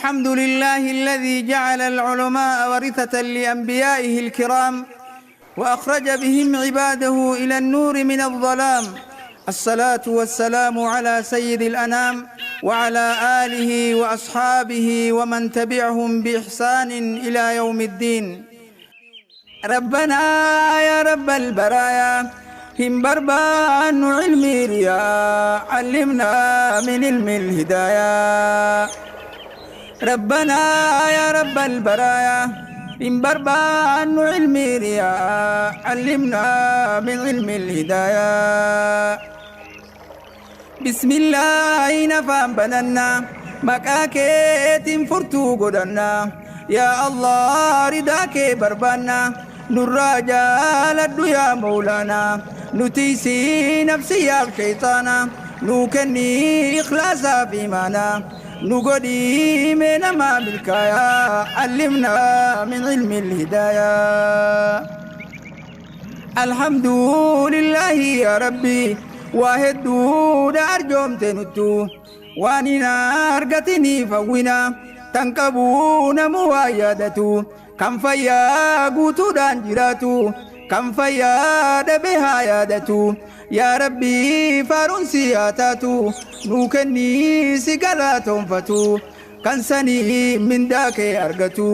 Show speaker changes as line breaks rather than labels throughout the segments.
الحمد لله الذي جعل العلماء ورثة لأنبيائه الكرام وأخرج بهم عباده إلى النور من الظلام. الصلاة والسلام على سيد الأنام وعلى آله وأصحابه ومن تبعهم بإحسان إلى يوم الدين. ربنا يا رب البرايا، hin barbaannu ilmii riyaa، علمنا من علم الهداية. ربنا يا رب البرايا، hin barbaannu ilmii riyaa، علمنا من علم الهداية. بسم الله afaan bananna، maqaa keetiin furtuu godhanna. Yaa Allah، ridaa kee barbaanna، nurraa jaaladhu yaa Mawlaana. Nuti si nafsiyaaf shayxaana، nuu kennii ikhlaasaa fi imaana، nu godhii mee namaa milkaayaa. علمنا من علم الهداية. الحمد لله يا ربي، waa hedduudha arjoomte nuttu، waan hin argatiniif hawwina. Tan qabuu namu waa yaadatu، kan fayyaa guutuudhaan jiraatu، kan fayyaa dhabe haa yaadatu. Yaa Rabbii، faaruun si haa taatu، nuu kennii si galatoonfatu، kan sanii mindaa kee argatu.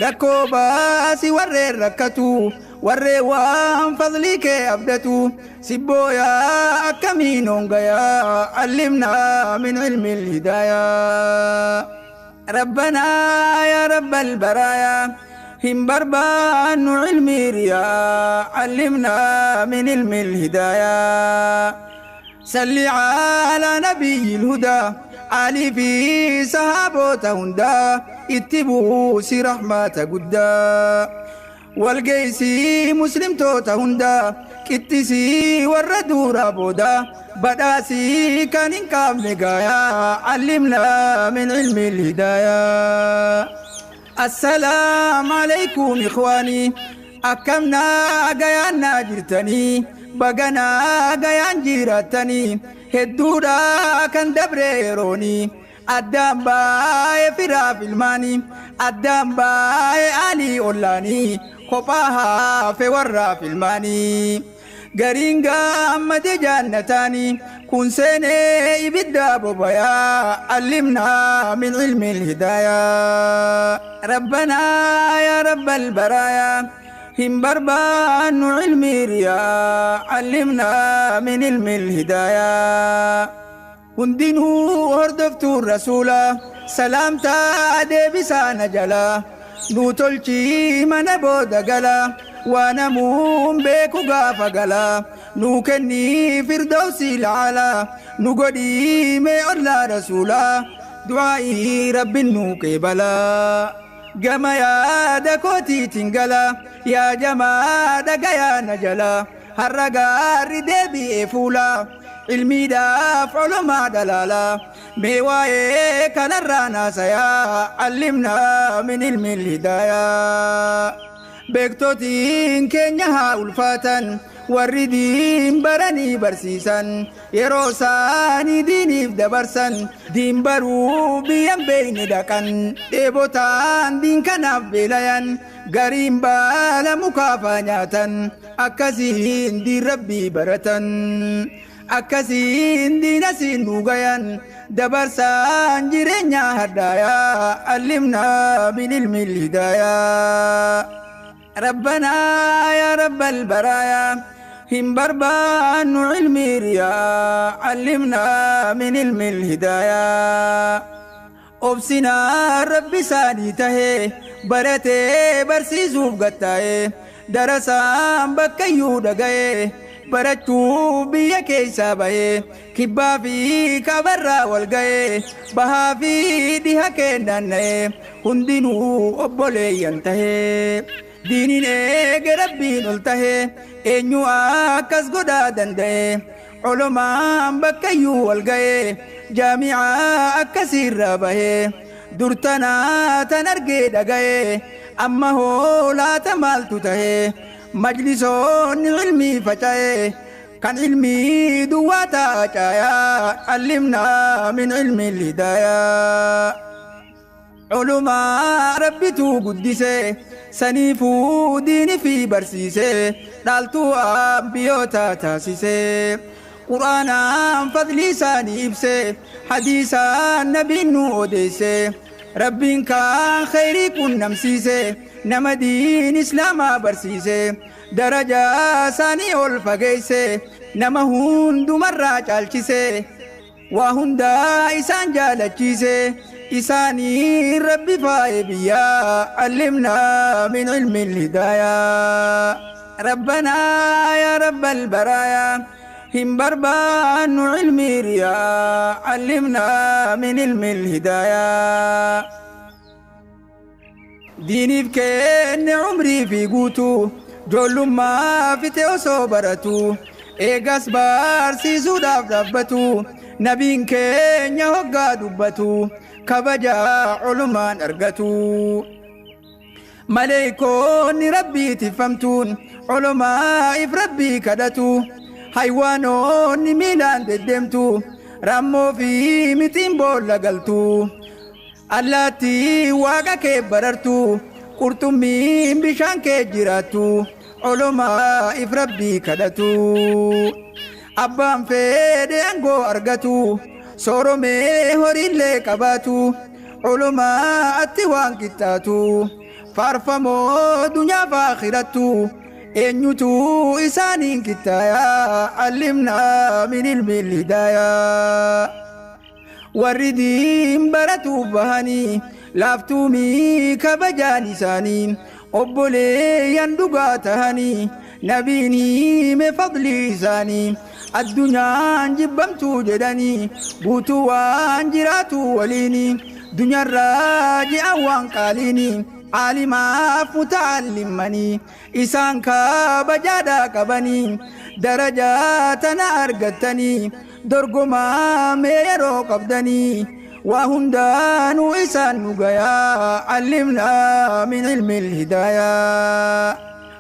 Rakkoo baasi warreen rakkatu، warreen waan fadlii kee abdatu. Sibbooyaa akkamiin hongayaa. علمنا من علم الهداية. ربنا يا رب البرايا، hin barbaannu ilmii riyaa، علمنا من علم الهداية. صل على نبي الهدى، Aalii fi sahaabota hundaa itti buusi rahmata guddaa. Walgeessii muslimtoota hundaa, qixxisii warra duuraa booda، badhaasii kan hin qabne gaayaa. علمنا من علم الهداية. السلام عليكم إخواني، akkam nagayaan naa jirtanii? Baga nagayaan jiraatanii. Hedduudha kan dabre yeroonii, addaan baay'ee firaaf ilmaanii, addaan baay'ee aalii ollaanii, kophaa hafe warraaf ilmaanii. Gariin gammade jaannataanii, kun seenee ibidda bobayaa. علمنا من علم الهداية. ربنا يا رب البرايا، hin barbaannu ilmii riyaa، علمنا من علم الهداية. Hundinuu hordoftuun rasuula salaamtaa deebisaa jala nuu tolchii. Mana booda gala waa namuun beeku gaafa gala, nuu kennii firdawsii la'ala. Nu godhii mee ollaa rasuula, du'aa'ii Rabbin nuu qeebalaa. Gama yaada kootiitiin gala, yaa jamaa dhagayaa na jala. Har'a gaarri deebi'ee fuula ilmiidhaaf olomaa dhalaala. Mee waa'ee kanarraa naasayaa. علمنا من علم الهداية. Beektotiin keenya haa ulfaatan، warri diin baranii barsiisan, yeroo isaanii diiniif dabarsan. Diin baruu biyyan beeyne dhaqan, dheebotaan diin kanaaf beelayan, gariin baala mukaafaa nyaatan. Akkasiin diin Rabbii baratan, akkasiin diina siin nuugayan, dabarsaan jireenya hadhaayaa. علمنا من علم الهداية. ربنا يا رب البرايا، hin barbaannu ilmii riyaa، علمنا من علم الهداية. Obsinaa Rabbi isaanii tahee, baratee barsiisuuf gattaa'ee, darasaan bakkayyuu dhaga'ee, barachuuf biyya keessaa bahee, kibbaa fi kabarraa wal ga'ee, bahaa fi dhiha kennanna'ee, hundinuu obboleeyyan tahee, diiniin eege Rabbiin ol tahee. Eenyu akkas godhaa danda'e? Olomaan bakkayyuu wal ga'ee, jaamicaa akkasiirraa bahee, durtanaa tan argee dhaga'ee. Amma hoolaata maaltu tahee? Majlisoonni ilmii faca'ee, kan ilmii duwwaa taacaayaa. علمنا من علم الهداية. Culumaa Rabbitu guddise, saniifuu diini fi barsiise, dhaaltuu ambiyyoota taasise. Qur'aanaan fadlii isaanii ibse, hadiisaan nabiin nu odeesse. Rabbiin kaan kheyrii qunnamsiise, nama diin Islaamaa barsiise. Darajaa isaanii ol fageesse, nama hundumarraa caalchise. Waa hundaa isaan jaalachiise, isaanii Rabbi faaye biyyaa. Allimnaa min ilmi hidaayaa. Rabbanaa yaa Rabbal baraayaa, hin barbaannu ilmii riyaa. Allimnaa min ilmi hidaayaa. Diiniif kenne umrii fi guutuu, joollummaa fixe osoo baratu, eegas barsiisuudhaaf dhaabbatu. Nabiin keenya hoggaa dubbatu, kabaja olumaan argatu. Maleeykoonni Rabbii tiffamtuun olumaa'if Rabbii kadhatu. Haywaanonni miilaan deddeemtu, rammoo fi mixiin boolla galtu. Allaattii waaqa kee barartu, qurxummiin bishaan kee jiraattu, olumaa'if Rabbii kadhatu. Abbaan fedhe aangoo argatu, sooromee horiillee qabaatu, olumaatti waan qixxaatu. Faarfamoo dunyaaf akhirattu, eenyutu isaaniin qixxaayaa? Allimnaa min ilmi hidaayaa. Warri diin baratuuf bahanii laaftuumii kabajaan isaanii, obboleeyyan dhugaa tahanii, nabiin hime fadlii isaanii. Addunyaan jibbamtuu jedhanii, guutuu waan jiraatu waliini, dunyarraa ji'an waan qaaliini. Caalimaaf muta'allimmanii isaan kabajaadhaa qabanii, darajaa tana argattanii, dorgomaa mee yeroo qabdanii. Waa hundaanuu isaan nu gayaa. Allimnaa min ilmi hidaayaa.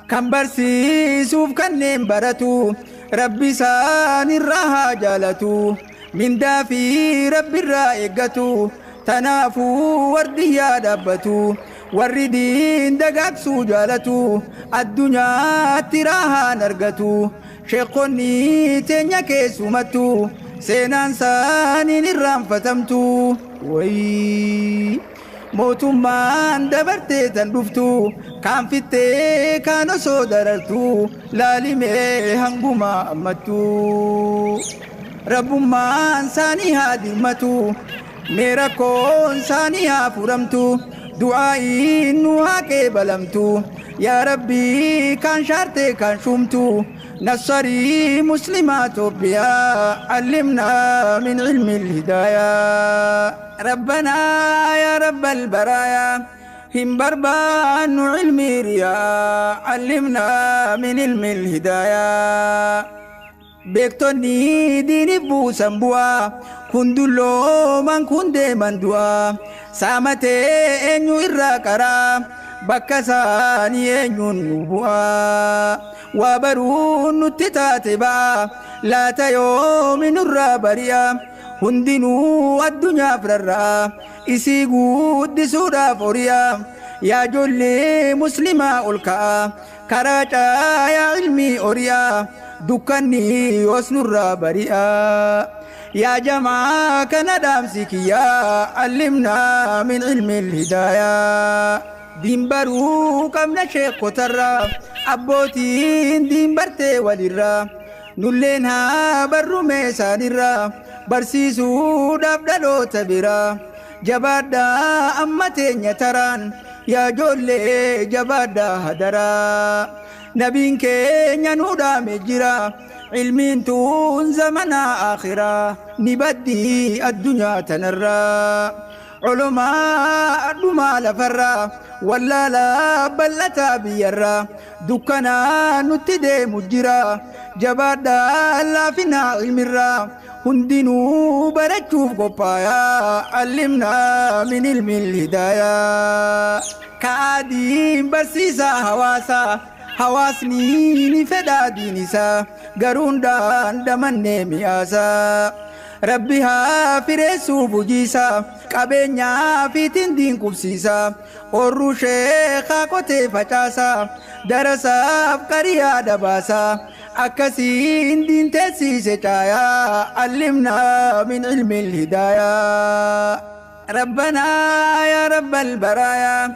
Kan barsiisuuf kanneen baratu, Rabbi isaan irraa haa jaalatu, mindaa fi Rabbi irraa eeggatu. Tanaafuu wardiyyaa dhaabbatu. Warri diin dagaagsuu jaalatu, addunyaatti raahaan argatu. Sheekonni teenya keessumattu, seenaan isaaniin irraanfatamtu. Wayii, mootummaan dabartee tan dhuftu, kaan fittee kaan osoo darartu, laalimee hanguma ammattu. Rabbummaan isaanii haa dirmatu, mee rakkoon isaanii haa furamtu, du'aa'iin nu haa qeebalamtu. Yaa Rabbii, kaan shaartee kaan shuumtu, nassarii Muslimaa Itoophiyaa. Allimnaa min ilmi hidaayaa. Rabbanaa yaa Rabbal baraayaa, hin barbaannu ilmii riyaa. Allimnaa min ilmi hidaayaa. Beektonni diiniif buusan bu'aa, kun dullooman, kun deeman du'aa. Saamatee eenyu irraa qaraa? Bakka isaanii eenyuun nu bu'aa? Waa baruun nutti taate ba'a, laata yoomi nurraa bari'a? Hundinuu addunyaaf rarra'a, isii guddisuudhaaf hori'a. Yaa ijoollee Muslimaa, ol ka'a, karaa caayaa ilmii hori'a, dukkanni yoos nurraa bari'a. Yaa jamaa, kana dhaamsi kiyyaa. Allimnaa min ilmi hidaayaa. Diin baruu qabna sheekotarraa, abbootiin diin bartee walirraa. Nulleen haa barrume isaanirraa, barsiisuudhaaf dhaloota biraa. Jabaadhaa, amma teenya taraan. Yaa ijoollee, jabaadhaa hadaraa. Nabiin keenya nu dhaame jira, ilmiin tun zamanaa akhiraa ni baddii addunyaa tanarraa. Culumaa dhumaa lafarraa, wallaalaa bal'ataa biyyarraa, dukkanaa nutti deemu jira. Jabaadhaa, laafinaa ilmirraa, hundinuu barachuuf qophaayaa. Allimnaa min ilmi hidaayaa. Kaadiin barsiisaa hawaasaa, hawaasni ni fedhaa diin isaa, garuu hundaan damannee mi'aasaa. Rabbi haa fireessuuf hojiisa qabeenyaa fi tindiin qubsiisa orru sheekaa qotee facaasa darasaaf qariyaa dhabaasa akkasiin diinteessiise caayaa allimnaa min ilmi lhidaayaa. Rabbanaa yaa rabbal baraayaa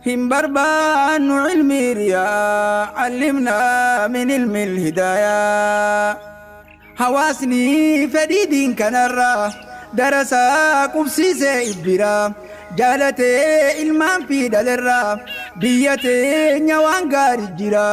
hin barbaannu ilmii riyaa allimnaa min ilmi lhidaayaa. Hawaasni fedhii diin kanarraa darasaa qubsiisee ibbiraa jaalatee ilmaan fi dhalerraa biyya teenya waan gaarii jira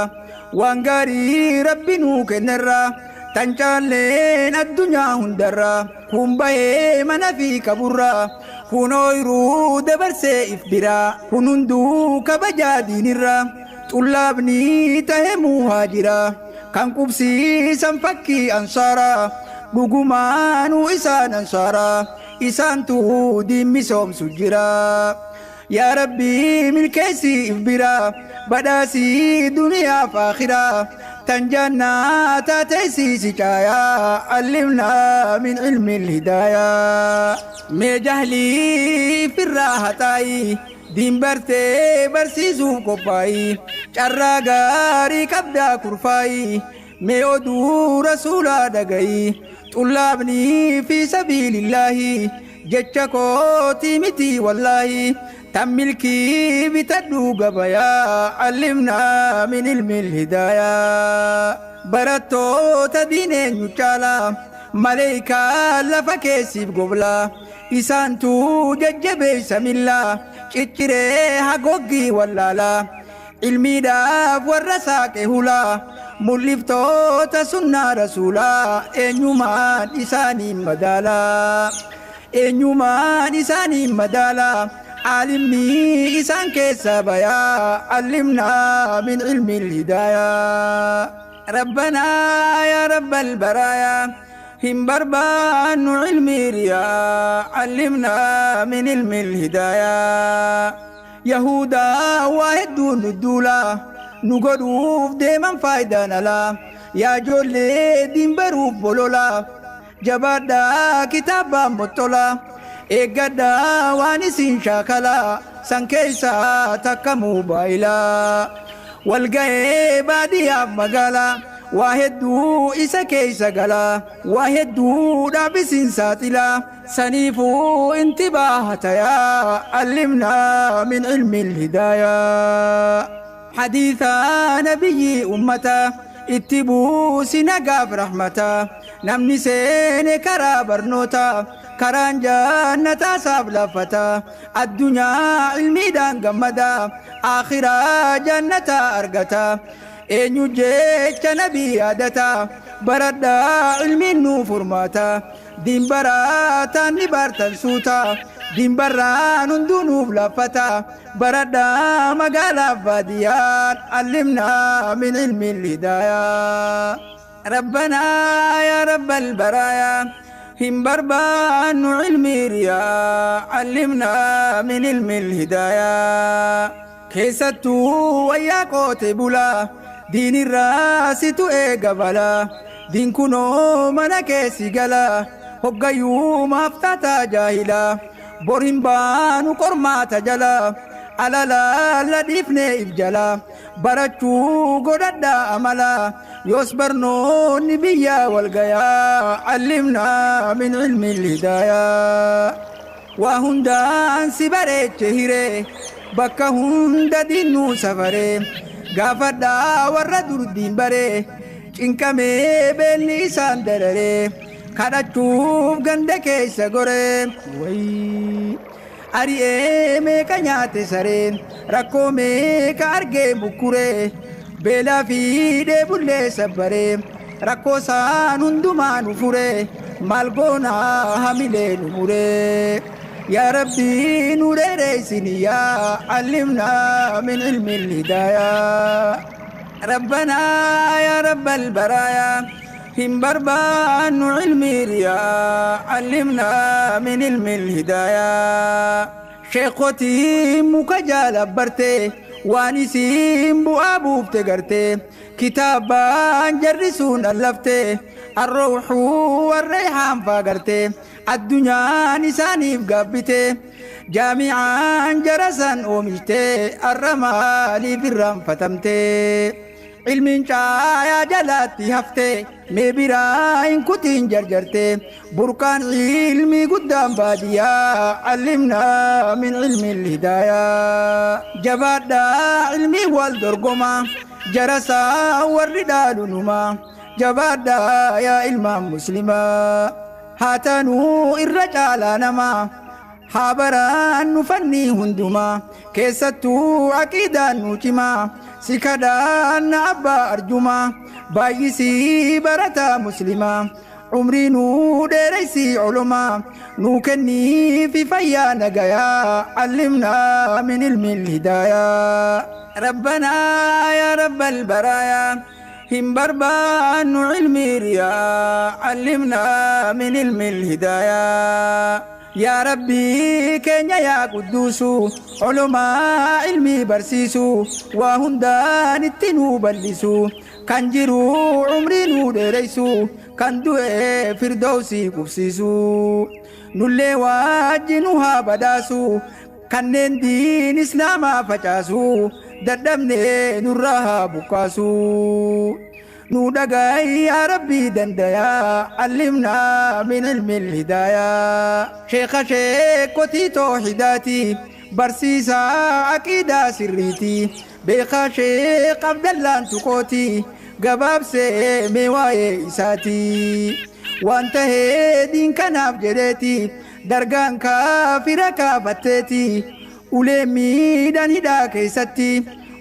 waan gaarii rabbi nuu kennerraa tan caalleen addunyaa hundarraa kun bahee mana fi qaburraa kun ooyiruu dabarsee if biraa kun hunduu kabajaa diinirraa xullaabni tahe muhaajira kan qubsiisan fakkii ansaaraa dhugumaanuu isaan ansaaraa isaantu diin misoomsu jira. Yaa Rabbii milkeessii if biraa badhaasii duniyaaf akhiraa tan jannaa taateessiisi caayaa allimnaa min ilmi lhidaayaa. Mee jahlii ifirraa haxaayi diin bartee barsiisuuf qophaayi carraa gaarii qabdaa kurfaayi mee oduu rasuulaa dhagayi xullaabni fi sabiilillaahi jecha kootii miti wallaahi tan milkii bitadhu gabayaa allimnaa min ilmi lhidaayaa. Barattoota diin eenyu caalaa maleeykaa lafa keessiif goblaa isaantu jajjabeessa millaa cicciree hagoggii wallaalaa ilmiidhaaf warra saaqe hulaa mul'iftoota sunnaa rasuulaa eenyumaan isaaniin madaalaa eenyumaan isaaniin madaalaa aalimni isaan keessa bayaa allimnaa min ilmi lhidaayaa. Rabbanaa yaa rabbal baraayaa hin barbaannu ilmii riyaa allimnaa min ilmi lhidaayaa. Yahudaa waa hedduun nu duulaa nu godhuuf deeman faayidaan alaa yaa ijoollee diin baruuf bololaa jabaadhaa kitaabaan mottolaa eeggadhaa waan isin shaakalaa san keessaa takka moobaayilaa walga'ee baadiyyaaf magaalaa waa hedduu isa keessa galaa waa hedduudhaaf isin saaxilaa saniifuu intibaaha tayaa allimnaa min ilmi lhidaayaa. Hadiisa nabiyyi ummata itti buusi nagaaf rahmata namni seene karaa barnoota karaan jannataa saaf laffata addunyaa ilmiidhaan gammada akhiraa jannataa argata eenyu jecha nabii yaadata baradhaa ilmiin nuu furmaata diin baraataan ni baartan suuta diin barraan hunduu nuuf laffata baradhaa magaalaaf baadiyyaan allimnaa min ilmi lhidaayaa. Rabbanaa yaa rabbal baraayaa hin barbaannu ilmii riyaa allimnaa min ilmi lhidaayaa. Keessattuu wayyaa qoote bulaa diinirraa situ eega balaa diin kunoo mana keessi galaa hoggayyuu maaf taataa jaahilaa bor hin baanu qormaata jalaa alalaalla dhiifnee if jalaa barachuu godhadhaa amalaa yoos barnoonni biyyaa walgayaa allimnaa min ilmi lhidaayaa. Waa hundaan si bareeche hiree bakka hunda diinnuu safaree gaafadhaa warra dur diin baree cinqamee beelli isaan dararee kadhachuuf ganda keessa goree wayii ari'ee meeqa nyaate sareen rakkoo meeqa argee bukkuree beelaa fi dheebullee sabbaree rakkoo isaan hundumaa nu furee maal goonaa hamilee nu muree. Yaa Rabbii nu dheereessini yaa allimnaa min ilmi lhidaayaa. Rabbanaa yaa rabbal baraayaa hin barbaannu ilmii riyaa allimnaa min ilmi lhidaayaa. Sheekotiin muka jaala bartee waan isiin bu'aa buufte gartee kitaabaan jarri sun allaftee Arrooxuu warreehaan faagarte addunyaan isaaniif gaabbite jaamicaan jarasan oomishte arra maaliif irraanfatamte ilmiin caayaa jalaatti hafte mee biraa hin kutiin jarjarte burqaan ilmii guddaan baadiyyaa allimnaa min ilmi hidaayaa jabaadhaa ilmii wal dorgoma jarasaa warri dhaalu numa jabaadhaa yaa ilmaan muslimaa haa taanuu irra caalaa namaa haa baraannu fannii hundumaa keessattuu aqiidaan nu cimaa si kadhaanna abbaa arjumaa baay'isii barataa muslimaa umrii nuu dheereysii culumaa nuu kenniifi fayyaa nagayaa allimnaa min ilmi hidaayaa rabbanaa yaa rabbal baraayaa hin barbaannu ilmii riyaa allimnaa min ilmi hidaayaa yaa rabbii keenya yaa qudduusu culumaa ilmii barsiisu waa hundaan itti nuu bal'isu kan jiru umrii nuu dheereysu kan du'e firdowsii qubsiisu nullee waajji nu haa badhaasu kanneen diin islaamaa facaasu dadhabnee nurraa haa buqqaasu nu dhagayi yaa rabbii dandayaa allimnaa min ilmi hidaayaa sheekha sheekotii tooxidaati barsiisaa aqiidaa sirriiti beekaa sheekh abdallaan tuqooti gabaabsee mee waa'ee isaati waan tahee diin kanaaf jedheeti dargaan kaafira kaafatteeti ulee miidhan hidhaa keessatti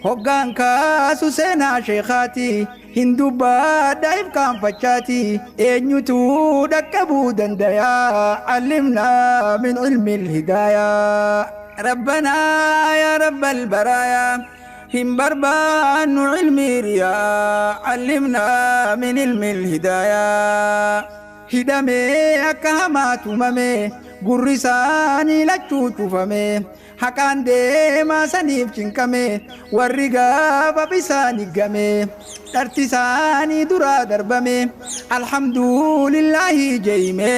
hoggaan kaasu seenaa sheekaati hin dubbaadha if kaanfachaati eenyutu dhaqqabuu dandayaa allimnaa min ilmi hidaayaa rabbanaa yaa rabbal baraayaa hin barbaannu ilmii riyaa allimnaa min ilmi hidaayaa hidhamee akka hamaa tumame gurri isaanii lachuu cufame haqaan deemaa saniif cinqame warri gaafa bisaan higgame dharti isaanii duraa darbame alhamdulillaahi jeeyime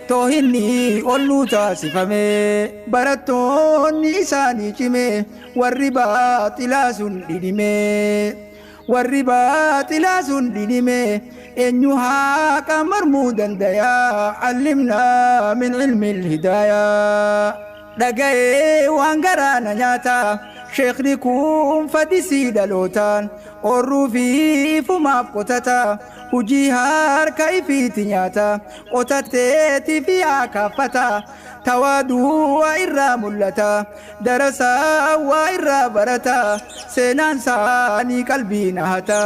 toohinni ol nuu taasifame barattoonni isaanii cime warri baaxilaa sun dhidhime warri baaxilaa sun dhidhime eenyu haqa marmuu dandayaa allimnaa min ilmi hidaayaa dhaga'ee waan garaana nyaata sheekni kun fadisii dhalootaan orruu fi ifumaaf qotata hujii harka ifiiti nyaata qotatteeti fi akaaffata tawaaduu waa irraa mul'ata darasaa waa irraa barata seenaan isaanii qalbii nahata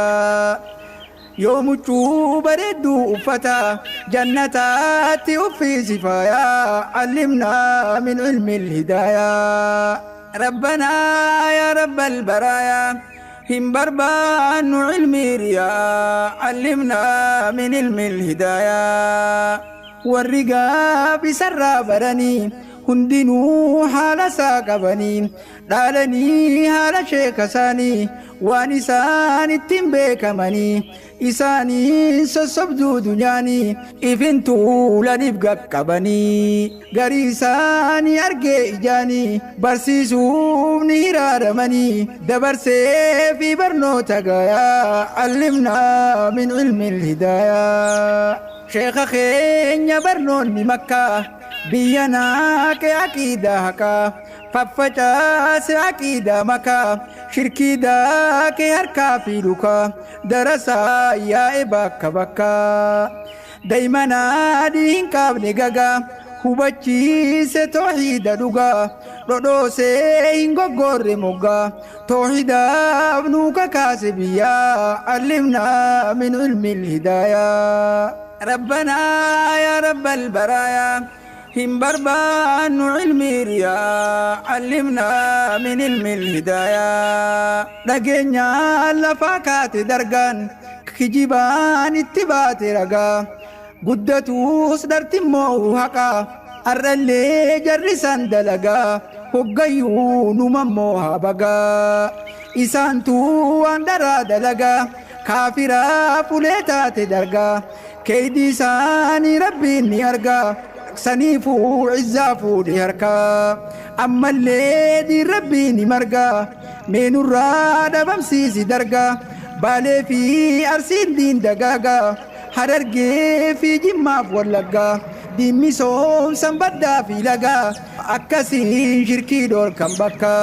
yoo muccuu bareedduu uffata jannataatti uffisi faayaa allimnaa min ilmi hidaayaa rabbanaa yaa rabbal baraayaa hin barbaannu ilmii riyaa allimnaa min ilmi hidaayaa warri gaaf isarraa baranii hundinuu haala isaa qabanii dhaalanii haala sheeka isaanii waan isaan ittiin beekamanii isaanii sossobduu dunyaanii ifin tuulaniif gaqqabanii garii isaanii argee ijaanii barsiisuuf ni hiraaramanii dabarsee fi barnoota gayaa allimnaa min ilmi hidaayaa sheeka keenya barnoonni makkaa biyya naaqe aqiidaa haqaa faffacaase aqiidaa makaa shirkii daakee harkaa fi lukaa darasaa yaa'e bakka bakkaa daymanaa hin qabne gagaa hubachiise tooxiida dhugaa dhodhoosee hin goggorre moggaa tooxidaaf nuu kakaase biyyaa allimnaa min ilmi hidaayaa rabbanaa yaa rabbal baraayaa hin barbaannu ilmii riyaa allimnaa min ilmi hidaayaa dhageenyaan lafaa kaate dargaan kijibaan itti baate ragaa guddatuus dhartimmoo haqaa arrallee jarrisan dalagaa hoggayyuu numammoo haa bagaa isaantuu waan dharaa dalagaa kaafiraa fulee taate dargaa Keeydii isaanii rabbiin ni argaa. Saniifuu izzaa fuudhe harkaa. Ammallee diin rabbii ni margaa. Meenurraa dhabamsiisi dargaa. Baalee fi arsiin diin dagaagaa. Harargee fi jimmaaf wallaggaa. Diin misoomsan baddaa fi lagaa. Akkasiin shirkii dhoorkan bakka.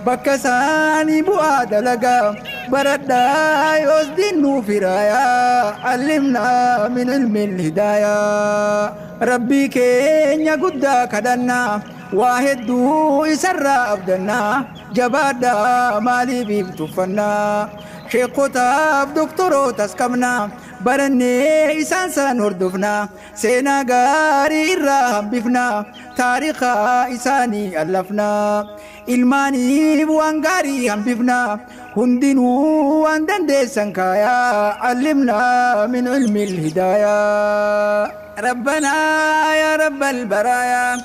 Bakka isaanii bu'aa dalagaa. Baradhaa yoos diin nuuf hiraayaa. Allimnaa min ilmi hidaayaa. Rabbii keenya guddaa kadhannaa. Waa hedduu isarraa abdannaa. Jabaadhaa maaliif tuffannaa. Sheekotaaf doktorootas qabnaa. Barannee isaan saan hordofnaa. Seenaa gaarii irraa hambifnaa. Taarikaa isaanii allafnaa. Ilmaaniif waan gaarii hambifnaa. Hundinuu waan dandeessan kaayaa. Allimnaa min ilmi hidaayaa. Rabbanaa yaa rabbal baraayaa.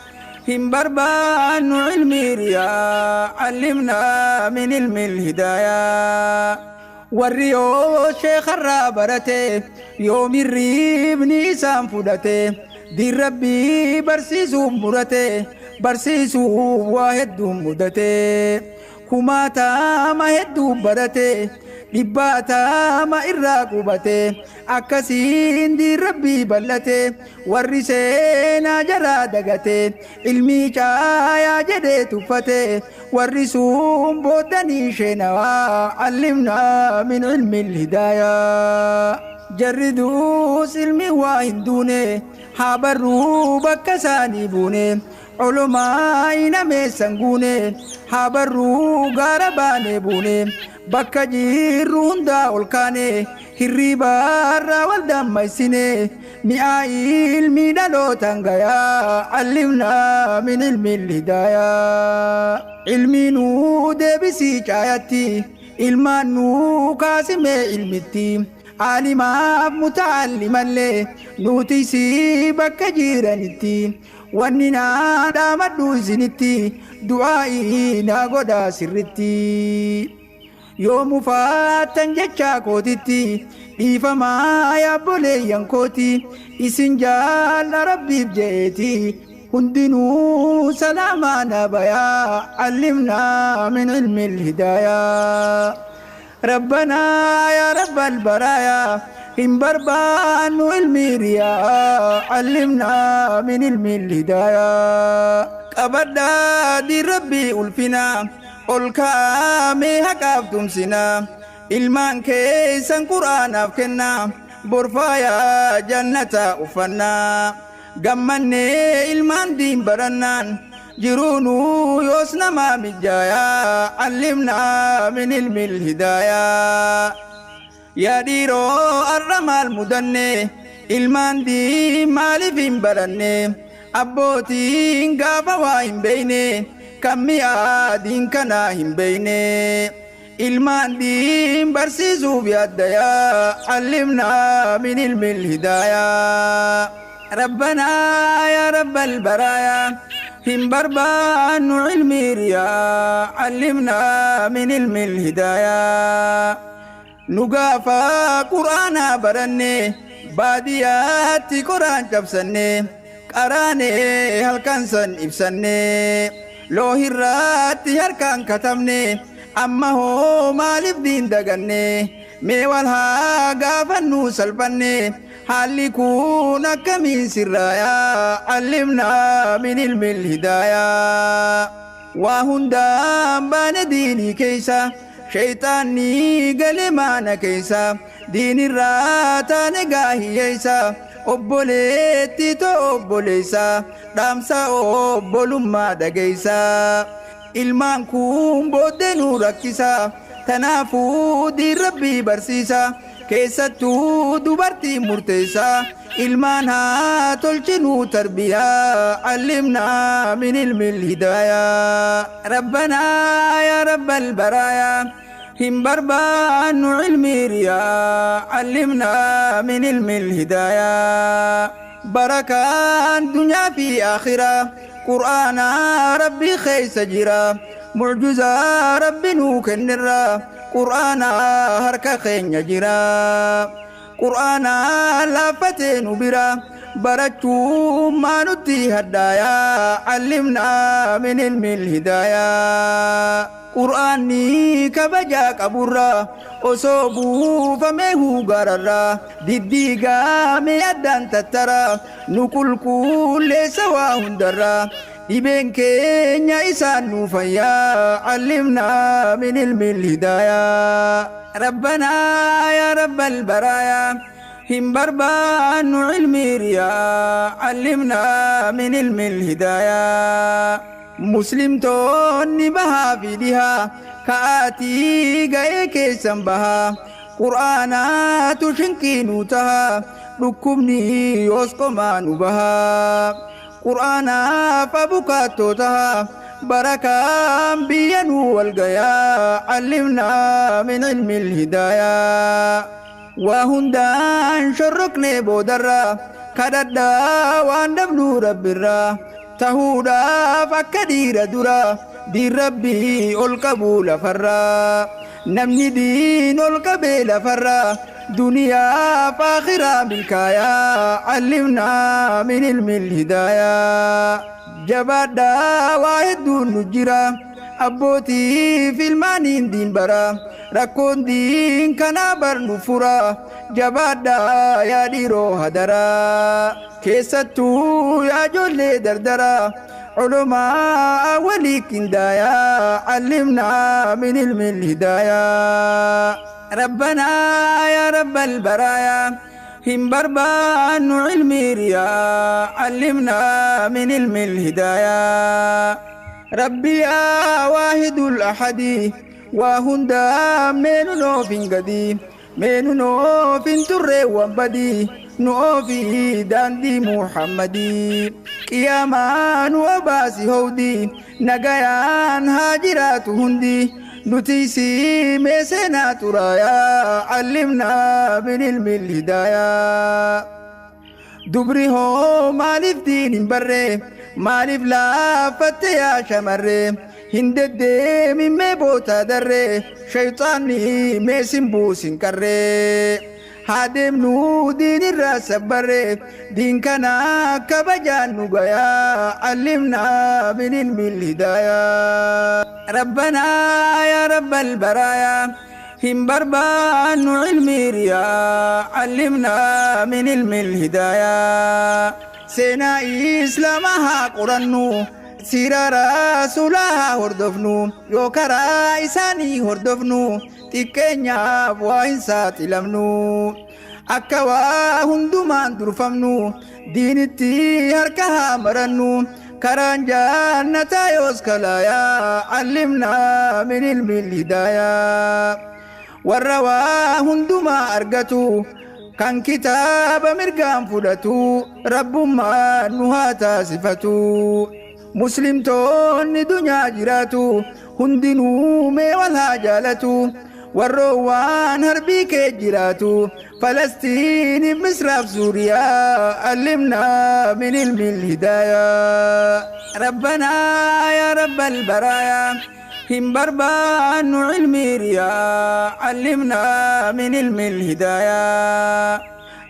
Hin barbaannu ilmi riyaa. Allimnaa min ilmi hidaayaa. Warri yoo sheekarraa barate yoom hirribni isaan fudhate diin rabbii barsiisuuf murate barsiisuuf waa hedduu mudate kumaatama hedduu barate dhibbaatama irraa qubate akkasiin diin rabbii bal'ate warri seenaa jaraa dagate ilmii caayaa jedhee tuffate warri sun booddanii sheenawaa. Allimnaa min ilmi hidaayaa. Jarri duus ilmi waa hin duune haa barruu bakka isaanii buune olumaa inameessan guune haa barruu gaara baanee buune bakka jirru hundaa ol kaane hirriibaarraa wal dammaysine mi'aa ilmii dhalootaan gayaa. Allimnaa min ilmi hidaayaa. Ilmii nuu deebisii caayatti ilmaan nuu kaasimee ilmitti aalimaaf mutaallimallee nuti bakka jiranitti wanni naa dhaamadhu isinitti du'aa'ii naa godhaa sirritti. Yoo mufaattan jechaa kootitti dhiifamaa yaabboleeyyan kooti isin jaalla rabbiif je'eeti. Hundinuu salaamaa na bayaa. Allimnaa min ilmi hidaayaa. Rabbanaa yaa rabbal baraayaa. Hin barbaannu ilmi riyaa. Allimnaa min ilmi hidaayaa. Qabadhaa diin rabbii ulfinaa. Ol kaa'amee haqaaf tumsinaa. Ilmaan keessan quraanaaf kennaa. Borfaayaa jannata uffannaa. Gammannee ilmaan diin barannaan. Jiruunuu yoos namaa mijaayaa. Allimnaa min ilmi hidaayaa. Yaa dhiiroo arra maal mudanne ilmaan diin maaliif hin baranne abbootiin gaafa waa hin beeyne kan mi'aa diin kanaa hin beeyne ilmaan diin barsiisuuf yaaddayaa. Allimnaa min ilmi hidaayaa. Rabbanaa yaa rabbal baraayaa. Hin barbaannu ilmi riyaa. Allimnaa min ilmi hidaayaa. Nu gaafa quraanaa baranne baadiyyaatti qoraan cabsanne qaraanee halkan san ibsanne loohirraatti harkaan katabne amma hoo maaliif diin daganne mee wal haa gaafannuu salphanne haalli kun akkamiin sirraayaa. Allimnaa min ilmi hidaayaa. Waa hundaan baane diinii keeysa shayxaanni galee maana keeysa diinirraa taane gaahiyyeeysa obboleetti too obboleeysa dhaamsa obbolummaa dhageeysa ilmaan kun booddee nu rakkisa tanaafuu diin rabbii barsiisa keessattuu dubartii murteessa ilmaan haa tolchinuu tarbiyaa. Allimnaa min ilmi hidaayaa. Rabbanaa yaa rabbal baraayaa. Hin barbaannu ilmi riyaa. Allimnaa min ilmi hidaayaa. Barakaan dunyaa fi akhiraa qur'aana rabbii keeysa jira mucjizaa rabbi nuu kennirra qur'aana harka keenya jira. Qur'aana laaffatee nu bira barachuu maanutti haddaayaa allimnaa min ilmil hidaayaa. Qur'aanni kabajaa qaburraa osoo buufamee huugararraa diddiigamee addaan tattara nu qulqulleessa waa hundarraa dhibeen keenya isaan nu fayyaa allimnaa min ilmil hidaayaa. Rabbanaa yaa rabbal baraayaa hin barbaannu ilmii riyaa allimnaa min ilmil hidaayaa. Muslimtoonni bahaa fi dhihaa ka'aatii ga'ee keessan bahaa qur'aanaatu shinqii nu tahaa dhukkubni yoos qomaa nu bahaa qur'aanaaf abukaattoo tahaa barakaan biyya nu walgayaa allimnaa min ilmil hidaayaa. Waa hundaan shorroknee boodarraa kadhadhaa waan dhabnuu rabbirraa tahuudhaaf akka dhiira dura diin rabbii ol qabuu lafarraa namni diin ol qabee lafarraa duniyaaf akhiraa milkaayaa allimnaa min ilmil hidaayaa. Jabaadhaa waa hedduun nu jira abbootiif ilmaaniin diin bara rakkoon diin kanaa barnu fura jabaadhaa yaa dhiiroo hadaraa keessattuu yaa ijoollee dardaraa culumaa walii qindaayaa allimnaa min ilmil hidaayaa. Rabbanaa yaa rabbal baraayaa hin barbaannu ilmii riyaa allimnaa min ilmil hidaayaa. Rabbi yaa waahidul ahadii waa hundaa meenu noof hin gadii meenu noof hin turreewwan badii nu oofii daandii Muhammadii qiyaamaa nu obaasi howdii nagayaan haa jiraatu hundi nuti isii mee seenaa turaayaa allimnaa min ilmil hidaayaa. Dubri hoo maaliif diin hin barree maaliif laaffatte yaa shamarree hin deddeemin mee boota darree shayxaanni mee sin buusin qarree haa deemnuu diinirraa sabbarree diin kana kabajaan nu gayaa allimnaa min ilmil hidaayaa. Rabbanaa yaa rabbal baraayaa hin barbaannu ilmii riyaa allimnaa min ilmil hidaayaa. Seenaa islaamaa haa qorannu siira rasuulaa haa hordofnu yoo karaa isaanii hordofnu xiqqeenyaaf waa hin saaxilamnu akka waa hundumaan durfamnu diinitti harka haa marannu karaan jannataa yoos kalaayaa allimnaa min ilmil hidaayaa. Warra waa hundumaa argatu kan kitaaba mirgaan fudhatu rabbummaan nu haa taasifatu. Muslimtoonni dunyaa jiraatu hundinuu mee wal haa jaalatu warroowwan harbii kee jiraatu Falastiiniif Misraaf Suuriyaa allimnaa min ilmil hidaayaa. Rabbanaa yaa rabbal baraayaa hin barbaannu ilmii riyaa allimnaa min ilmil hidaayaa.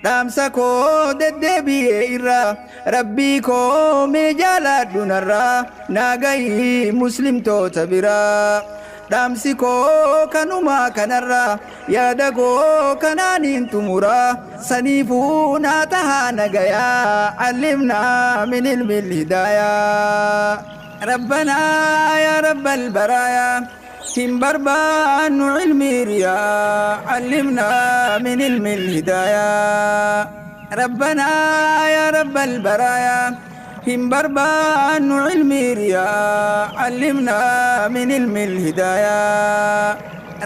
Dhaamsa koo deddeebi'ee irraa rabbii koo mee jaaladhu narraa naa gahii muslimtoota biraa. Dhaamsi koo kanumaa kanarraa yaada koo kanaaniin xumuraa saniifuu naa tahaa nagayaa allimnaa min ilmil hidaayaa. Rabbanaa yaa rabbal baraayaa hin barbaannu ilmii riyaa allimnaa min ilmil hidaayaa. Rabbanaa yaa rabbal baraayaa hin barbaannu ilmii riyaa allimnaa min ilmil hidaayaa.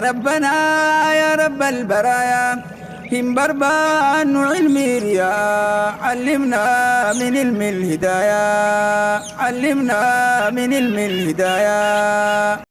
Rabbanaa yaa rabbal baraayaa hin barbaannu ilmii riyaa allimnaa min ilmil hidaayaa. Allimnaa min ilmil hidaayaa.